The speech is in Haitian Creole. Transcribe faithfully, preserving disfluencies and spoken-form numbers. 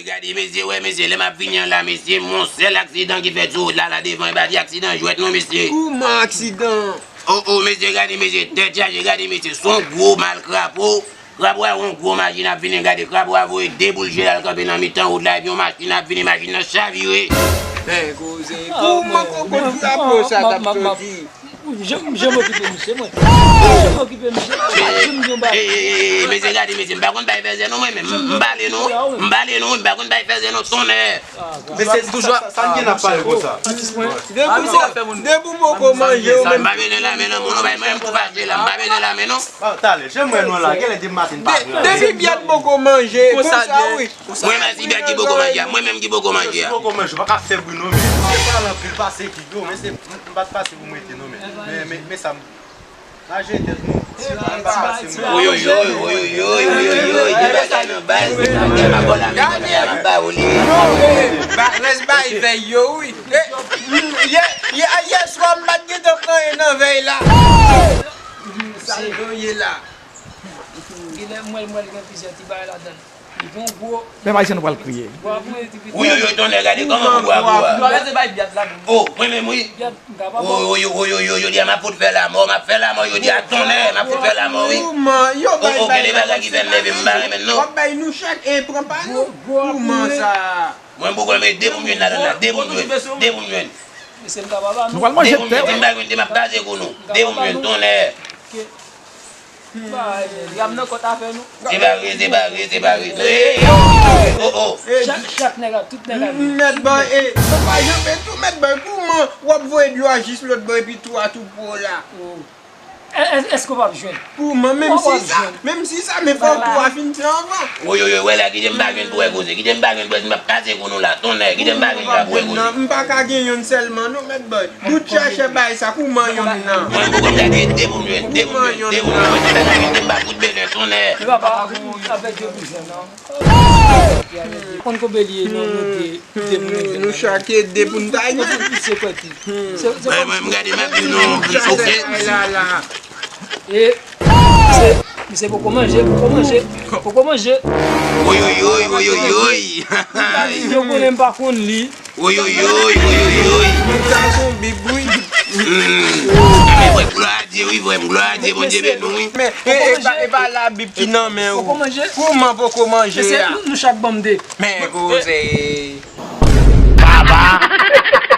Gade mesye, wè mesye, lè m ap vini an la mesye, m wè yon sèl aksidan ki fèt sou wout la, la devan, e pa ti aksidan jwèt non mesye. Kouman aksidan? O o mesye, gade mesye, tèt chaje, gade mesye, se yon gwo mal krapo. Krapo a yon gwo machin ap vini, gade krapo a voye de boul je l al kanpe nan mitan wout la, epi yon machin ap vini, machin nan chavire. Men koze, kouman koko krapo sa t ap soti? Jan m okipe misye, mwen. Jan m okipe misye. Ey, ey, ey, ey, mesye, gade mesye, m pa konn bay fèzè non mwen menm. M pale non, m pale non, m pa konn bay fèzè non, tonnè. Mesye, toujou sa, sa n gen n ap pale konsa. Depi poko manje, ou menm. M pa bezwen lame non, moun, ou bay mwen, m tou fache la, m pa bezwen lame non. Talè, jan m wè nou la, genlè depi maten n pa pran. Depi byèt poko manje, konsa wi. Mwen menm si byèt ki poko manje a, mwen menm ki poko manje a. Poko manje, ou pa ka fè bri non, men. Se pale anpil pase ki do, men se, m pa t pase pou m rete non, men. Men, men, men sa m. Raje tèt nou. Oyoyoy, oyoyoy, oyoyoy, gen bagay nan baz, gen bagay nan baz, gen bagay nan baz, gen bagay nan baz. Rès bay vèy yo, wi. Yè, yè, yè swa m pa t gentan pran anyen nan vèy la. Sa yo ye la. Genlè m wè l, m wè l gen plizyè ti bagay ladan l. Li gon gwo. Pèp ayisyen nou pral kriye. Wi, wi, wi, tonnè, gade kòman pou bwa gwo a. O, mwen menm, wi. O, o, yo, o, yo, yo, yo, jodi a m ap fout fè lamò, m ap fè lamò, jodi a, tonnè, m ap fout fè lamò, wi. O, o, gen de bagay ki fè m nève, m pa renmen l, non. W ap bay nou chak e pran pa nou. Kouman sa? Mwen, m poko renmen de pou m jwenn ladan la, de pou m jwenn, de pou m jwenn. Nou pral manje tè. De pou m jwenn, si m pa jwenn, de m ap kraze kou nou. De pou m jwenn, tonnè. Ba, y ap nan kòt afè nou. Se pa vre, se pa vre, se pa vre. Ey, ey, ey, o, o. Chak, chak nèg ap, tout nèg ap. Mèt bòy, e, sa pa janbe tou, mèt bòy, kouman w ap voye dlo a jis lòt bò epi tou a tou pwo la? Èske w p ap jwenn? Kouman, menm si sa, menm si sa, men fò w tou a fin fè anvan. Woy, woy, woy, wè la, kite m pa jwenn pou wè koze, kite m pa jwenn pou wè, si m ap kraze kou nou la, tonnè, kite m pa jwenn la pou wè koze. M pa ka gen yonn sèlman, non, mèt bòy. Bout chèchè bay sa, kouman yonn nan? Mwen, m poko gade, de pou m jwenn, de pou m jwenn, de pou m jwenn, mwen, de m pa fout bezwen, tonnè. Epa pa avèk de pou jwenn, non. Konn konbyen li ye, non, nou de, de pou nou jwenn. Nou chak e de pou n ta jwenn. Misye kwè ki. Mwen, mwen, m gade, m ap di nou, ok. E, misye, misye poko manje, poko manje, poko manje. Oyoyoy, oyoyoy. Yo konnen m pa konn li. Oyoyoy, oyoyoy. Sa se yon bib, wi. Hmm. Men vrèman, glwa a Dye, wi, vrèman, glwa a Dye, Bondye beni w, wi. Men, e, e pa, e pa Labib ki nan men w. Poko manje? Kouman poko manje a? Nou, nou chak ban m de. Men, koze. Papa!